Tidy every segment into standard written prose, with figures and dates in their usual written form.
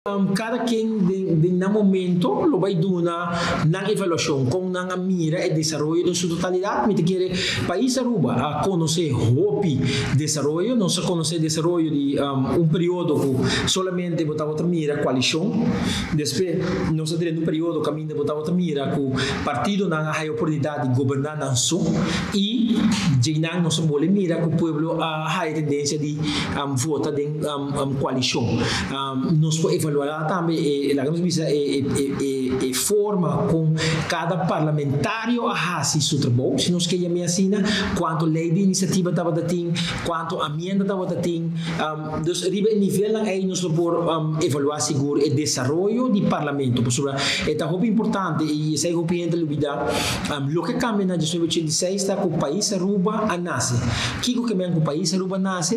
Kada ken den nan momento lo bai duna nan evaluashon kon nan a mira e desaroyo den su totalidat. Mi ta kere pais Aruba a konosé hopi desaroyo. Nos a konosé desaroyo di un periodo ku solamente bo tabata mira koalishon. Despues nos a drenta un periodo kaminda bo tabata mira ku partidonan a haya oportunidat di goberná nan so i djeinan nos a bole mira ku pueblo a haya tendensia di vota den koalishon. Nos por evaluará tambe e, laga nos bisa, e forma kon kada parlamentario a hasi su trabou, si nos ke yam'é asina, kuantu lei di inisiativa tabata tin, kuantu amienda tabata tin. Dus riba e nivelnan ei nos lo por evaluá sigur e desaroyo di parlamento, pasobra e ta hopi importante i esei hopi hende ta lubidá. Loke kambia na 1986 ta ku pais Aruba a nase. Kiko ke men ku pais Aruba nase?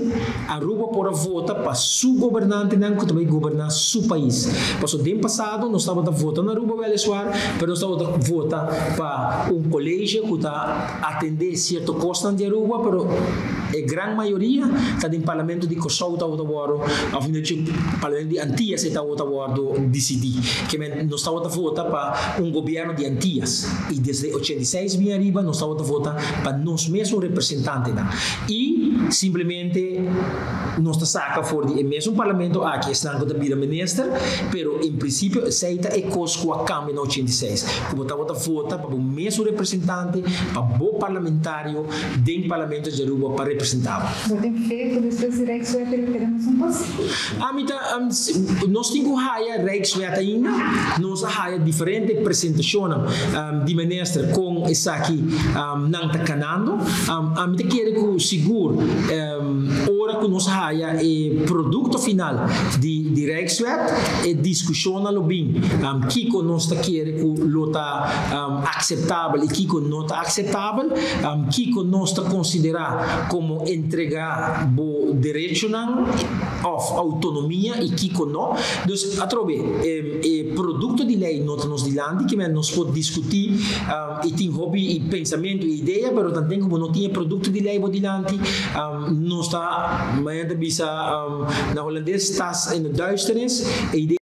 Aruba por a vota pa su gobernantenan ku ta bai goberná su pais. Pasobra den pasado nos tabata vota na Aruba weliswaar, pero nos tabata vota pa un colegio ku ta atendé sierto kosnan di Aruba, pero e gran mayoria ta den Parlamento di Kòrsou tabata wòrdu, òf mihor dicho Parlamento di Antias e tabata wòrdu disidí. Ke men nos tabata vota pa un gobièrnu di Antias i desde 86 bin ariba nos tabata vota pa nos mesun representantenan. I simplemente nos ta saka for di e mesun parlamento aki esnan ku ta bira minister, pero en prinsipio esei ta e kos ku a kambia na 86, ku bo tabata vota pa bo mesun representante, pa bo parlamentario den parlamento di Aruba pa representa bo. Bo tin fe ku despues di Rijkswet riba keda mesun kos? Ami ta, nos tin ku haya Rijkswet ainda, nos a haya diferente presentashonnan di minister kon esaki nan ta kanando. Ami ta kere ku sigur ora ku nos haya e produkto final di Rijkswet e diskushonnan lo bin kiko nos ta kere ku lo ta akseptabel i kiko no ta akseptabel, kiko nos ta konsiderá komo entregá bo derechonan òf outonomia i kiko no. Dus atrobe e produkto di lei no ta nos dilanti, kimen nos por diskutí i tin hopi pensamentu i idea, pero tanten ku bo no tin e produkto di lei bo dilanti, nos ta, manera ta bisa na holandes, tas in de duisternis. E idea.